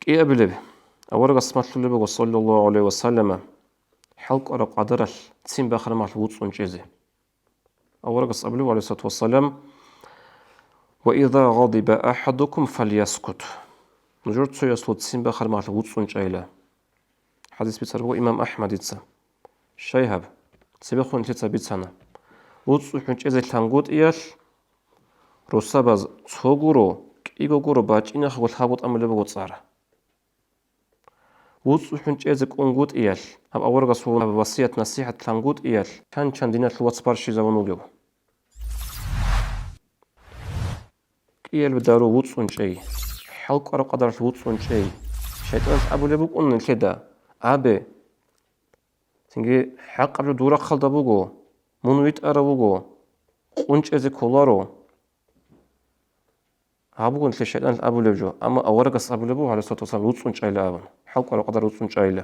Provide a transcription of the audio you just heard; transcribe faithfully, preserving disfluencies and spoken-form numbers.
КӀиабилеб, аварагас малъулеб буго, саллаллагьу гӀалайгьи ва саллама, хӀалкӀвараб къадаралъ ццин бахараб мехалъ вуцӀцӀун чӀезе. Аварагас абулеб, гӀалайгьиссалату вассалам: «Ва иза гъадиба ахӀадукум фальяскут». Нужер цоясул ццин бахараб мехалъ вуцӀцӀун чӀайла. ХӀадис бицараб буго имам АхӀмадица. Щай гьаб? Цебехун нилъеца бицана. ВуцӀцӀухӀун чӀезе лъангутӀиялъ росабаз цо гуро, кӀиго гуро бачӀинахъего лъабго тӀамулеб буго цӀар. ВуцӀцӀухӀун чӀезе кӀунгутӀиялъ, гьаб аварагас гьаб васият-насихӀат лъангутӀиялъ чан-чан диналъул вац барщизавун вугев. КӀиялб дару вуцӀцӀун чӀей, хӀалкӀвараб къадаралъ вуцӀцӀун чӀей. ШайтӀаналъ абулеб букӀун нилъеда: «Абе, цинги хӀакъаб жо дур рахъалда буго, мун витӀарав вуго, къун чӀезе кколаро». Гьаб буго нилъер шайтӀаналъ абулеб жо, амма аварагас абулеб буго, гӀалайгьиссалату вассалам, вуцӀцӀун чӀайла абун, хӀалкӀвараб къадар вуцӀцӀун чӀайла.